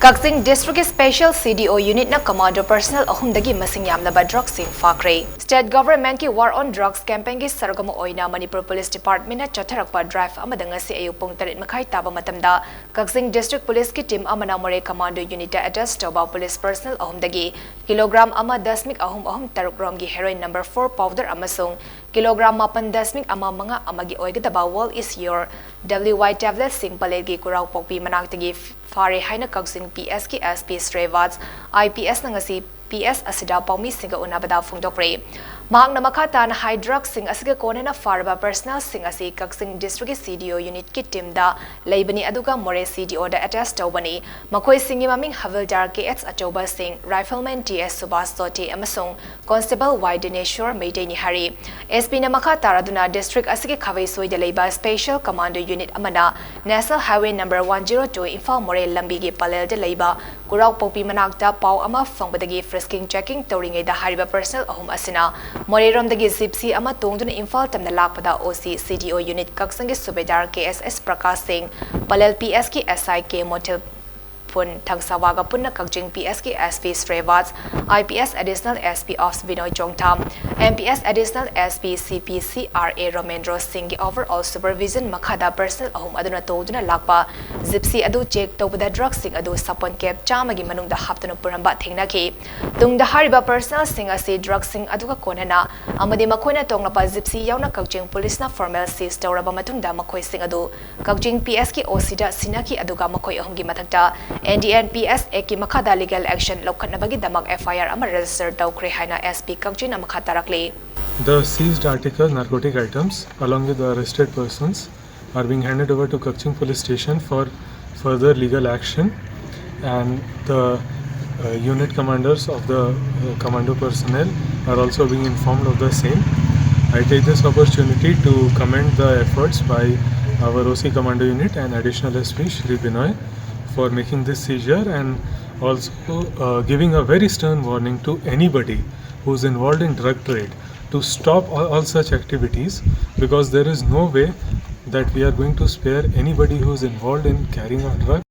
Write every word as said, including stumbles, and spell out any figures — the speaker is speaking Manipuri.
ꯀꯛꯆꯤꯡ ꯗꯤꯁꯇ꯭ꯔꯤꯛꯀꯤ ꯁ꯭ꯄꯦꯁꯦꯜ ꯁꯤ ꯗꯤ ꯑꯣ ꯌꯨꯅꯤꯠꯅ ꯀꯃꯥꯟꯗꯣ ꯄꯔꯁꯅꯦꯜ ꯑꯍꯨꯝꯗꯒꯤ ꯃꯁꯤꯡ ꯌꯥꯝꯂꯕ ꯗ꯭ꯔꯒꯁꯤꯡ ꯐꯥꯈ꯭ꯔꯦ꯫ ꯁ꯭ꯇꯦꯠ ꯒꯚꯔꯟꯃꯦꯟꯠꯀꯤ ꯋꯥꯔ ꯑꯣꯟ ꯗ꯭ꯔꯒꯁ ꯀꯦꯝꯄꯦꯟꯒꯤ ꯁꯔꯨꯛ ꯑꯃ ꯑꯣꯏꯅ ꯃꯅꯤꯄꯨꯔ ꯄꯨꯂꯤꯁ ꯗꯤꯄꯥꯔꯠꯃꯦꯟꯠꯅ ꯆꯠꯊꯔꯛꯄ ꯗ꯭ꯔꯥꯏꯚ ꯑꯃꯗ ꯉꯁꯤ ꯑꯌꯨꯛ ꯄꯨꯡ ꯇꯔꯦꯠ ꯃꯈꯥꯏ ꯇꯥꯕ ꯃꯇꯝꯗ ꯀꯛꯆꯤꯡ ꯗꯤꯁꯇ꯭ꯔꯤꯛ ꯄꯨꯂꯤꯁꯀꯤ ꯇꯤꯝ ꯑꯃꯅ ꯃꯣꯔꯦ ꯀꯃꯥꯟꯗꯣ ꯌꯨꯅꯤꯠꯇ ꯑꯦꯇꯦꯆ ꯇꯧꯕ ꯄꯨꯂꯤꯁ ꯄꯔꯁꯅꯦꯜ ꯑꯍꯨꯝꯗꯒꯤ ꯀꯤꯂꯣꯒ꯭ꯔꯥꯝ ꯑꯃ ꯗꯁꯃꯤꯛ ꯑꯍꯨꯝ ꯑꯍꯨꯝ ꯇꯔꯨꯛ ꯔꯣꯝꯒꯤ ꯍꯦꯔꯣꯏꯟ ꯅꯝꯕꯔ ꯐꯣꯔ ꯄꯥꯎꯗꯔ ꯑꯃꯁꯨꯡ ꯀꯤꯂꯣꯒ꯭ꯔꯥꯝ ꯃꯥꯄꯟ ꯗꯁꯃꯤꯛ ꯑꯃ ꯃꯉꯥ ꯑꯃꯒꯤ ꯑꯣꯏꯒꯗꯕ World Is Your W Y ꯇꯦꯕ꯭ꯂꯦꯠꯁꯤꯡ ꯄꯂꯦꯜꯒꯤ ꯀꯨꯔꯥꯎꯄꯣꯛꯄꯤ ꯃꯅꯥꯛꯇꯒꯤ ꯐꯥꯔꯦ ꯍꯥꯏꯅ ꯀꯛꯆꯤꯡ ꯄꯤ ꯑꯦꯁꯀꯤ ꯑꯦꯁ ꯄꯤ ꯁ꯭ꯔꯦꯕꯥꯖ ꯑꯥꯏ ꯄꯤ ꯑꯦꯁꯅ ꯉꯁꯤ ꯄꯤ ꯑꯦꯁ ꯑꯁꯤꯗ ꯄꯥꯎꯃꯤꯁꯤꯡꯒ ꯎꯅꯕꯗ ꯐꯣꯡꯗꯣꯛꯈ꯭ꯔꯦ꯫ ꯃꯍꯥꯛꯅ ꯃꯈꯥ ꯇꯥꯅ ꯍꯥꯏ, ꯗ꯭ꯔꯒꯁꯤꯡ ꯑꯁꯤꯒ ꯀꯣꯟꯅꯅ ꯐꯥꯔꯕ ꯄꯔꯁꯅꯦꯜꯁꯤꯡ ꯑꯁꯤ ꯀꯛꯆꯤꯡ ꯗꯤꯁꯇ꯭ꯔꯤꯛꯀꯤ ꯁꯤ ꯗꯤ ꯑꯣ ꯌꯨꯅꯤꯠꯀꯤ ꯇꯤꯝꯗ ꯂꯩꯕꯅꯤ, ꯑꯗꯨꯒ ꯃꯣꯔꯦ ꯁꯤ ꯗꯤ ꯑꯣꯗ ꯑꯦꯇꯦꯆ ꯇꯧꯕꯅꯤ꯫ ꯃꯈꯣꯏꯁꯤꯡꯒꯤ ꯃꯃꯤꯡ ꯍꯕꯤꯜꯗꯥꯔ ꯀꯦ ꯑꯦꯁ ꯑꯆꯧꯕ ꯁꯤꯡ, ꯔꯥꯏꯐꯜꯃꯦꯟ ꯇꯤ ꯑꯦꯁ ꯁꯨꯕꯥꯁ ꯁꯣꯇꯤ ꯑꯃꯁꯨꯡ ꯀꯣꯟꯁꯇꯦꯕꯜ ꯋꯥꯏ ꯗꯤꯅꯦꯁꯣꯔ ꯃꯩꯇꯩꯅꯤ ꯍꯥꯏꯔꯤ꯫ ꯑꯦꯁ ꯄꯤꯅ ꯃꯈꯥ ꯇꯥꯔꯗꯨꯅ ꯗꯤꯁꯇ꯭ꯔꯤꯛ ꯑꯁꯤꯒꯤ ꯈꯥꯕꯩꯁꯣꯏꯗ ꯂꯩꯕ ꯁ꯭ꯄꯦꯁꯦꯜ ꯀꯃꯥꯟꯗꯣ ꯌꯨꯅꯤꯠ ꯑꯃꯅ national highway number one zero two Imphal ꯃꯣꯔꯦ ꯂꯝꯕꯤꯒꯤ ꯄꯂꯦꯜꯗ ꯂꯩꯕ ꯀꯨꯔꯥꯎꯄꯣꯛꯄꯤ ꯃꯅꯥꯛꯇ ꯄꯥꯎ ꯑꯃ ꯐꯪꯕꯗꯒꯤ ꯐ꯭ꯔꯤꯁꯀꯤꯡ ꯆꯦꯀꯤꯡ ꯇꯧꯔꯤꯉꯩꯗ ꯍꯥꯏꯔꯤꯕ ꯄꯔꯁꯅꯦꯜ ꯑꯍꯨꯝ ꯑꯁꯤꯅ ꯃꯣꯔꯦꯔꯣꯝꯗꯒꯤ ꯖꯤꯞꯁꯤ ꯑꯃ ꯇꯣꯡꯗꯨꯅ ꯏꯝꯐꯥꯜ ꯇꯝꯅ ꯂꯥꯛꯄꯗ ꯑꯣ ꯁꯤ ꯁꯤ ꯗꯤ ꯑꯣ ꯌꯨꯅꯤꯠ ꯀꯛꯆꯤꯡꯒꯤ ꯁꯨꯕꯦꯗꯥꯔ ꯀꯦ ꯑꯦꯁ ꯑꯦꯁ ꯄ꯭ꯔꯀꯥꯁ ꯁꯤꯡ, ꯄꯂꯦꯜ ꯄꯤ ꯑꯦꯁꯀꯤ ꯑꯦꯁ ꯑꯥꯏ ꯀꯦ ꯃꯣꯊꯤꯜ ꯐꯨꯟ ꯊꯪꯁꯥꯋꯥꯒ ꯄꯨꯟꯅ ꯀꯛꯆꯤꯡ ꯄꯤ ꯑꯦꯁꯀꯤ ꯑꯦꯁ ꯄꯤ ꯁ꯭ꯔꯦꯕꯥꯖ, I P S additional S P office Binoy Chongtham, M P S additional S P C P C R A ꯔꯣꯃꯦꯟꯗ꯭ꯔꯣ ꯁꯤꯡꯒꯤ ꯑꯣꯚꯔꯑꯣꯜ ꯁꯨꯄꯔꯚꯤꯖꯟ ꯃꯈꯥꯗ ꯄꯔꯁꯅꯦꯜ ꯑꯍꯨꯝ ꯑꯗꯨꯅ ꯇꯣꯡꯗꯨꯅ ꯂꯥꯛꯄ ꯖꯤꯞꯁꯤ ꯑꯗꯨ ꯆꯦꯛ ꯇꯧꯕꯗ ꯗ꯭ꯔꯒꯁꯤꯡ ꯑꯗꯨ ꯁꯥꯄꯣꯟ ꯀꯦꯞ ꯆꯥꯝꯃꯒꯤ ꯃꯅꯨꯡꯗ ꯍꯥꯞꯇꯨꯅ ꯄꯨꯔꯝꯕ ꯊꯦꯡꯅꯈꯤ꯫ ꯇꯨꯡꯗ ꯍꯥꯏꯔꯤꯕ ꯄꯔꯁꯅꯦꯜꯁꯤꯡ ꯑꯁꯤ ꯗ꯭ꯔꯒꯁꯤꯡ ꯑꯗꯨꯒ ꯀꯣꯟꯅꯅ ꯑꯃꯗꯤ ꯃꯈꯣꯏꯅ ꯇꯣꯡꯂꯛꯄ ꯖꯤꯞꯁꯤ ꯌꯥꯎꯅ ꯀꯛꯆꯤꯡ ꯄꯨꯂꯤꯁꯅ ꯐꯣꯔꯃꯦꯜ ꯁꯤꯖ ꯇꯧꯔꯕ ꯃꯇꯨꯡꯗ ꯃꯈꯣꯏꯁꯤꯡ ꯑꯗꯨ ꯀꯛꯆꯤꯡ ꯄꯤ ꯑꯦꯁꯀꯤ ꯑꯣ ꯁꯤꯗ ꯁꯤꯟꯅꯈꯤ, ꯑꯗꯨꯒ ꯃꯈꯣꯏ ꯑꯍꯨꯝꯒꯤ ꯃꯊꯛꯇ N D N P S ꯑꯦꯛꯀꯤ ꯃꯈꯥꯗ ꯂꯤꯒꯦꯜ ꯑꯦꯛꯁꯟ ꯂꯧꯈꯠꯅꯕꯒꯤꯗꯃꯛ ꯑꯦꯐ ꯑꯥꯏ ꯑꯥꯔ ꯑꯃ ꯔꯦꯖꯤꯁꯇꯔ ꯇꯧꯈ꯭ꯔꯦ ꯍꯥꯏꯅ ꯑꯦꯁ ꯄꯤ ꯀꯛꯆꯤꯡꯅ ꯃꯈꯥ ꯇꯥꯔꯛꯂꯤ꯫ The seized article, narcotic items, along with the arrested persons, are being handed over to Kakching Police Station for further legal action, and the uh, unit commanders of the uh, commando personnel are also being informed of the same. I take this opportunity to commend the efforts by our O C Commando Unit and Additional S P Shri Binoy for making this seizure, and also uh, giving a very stern warning to anybody who's involved in drug trade to stop all, all such activities, because there is no way that we are going to spare anybody who's involved in carrying out drug.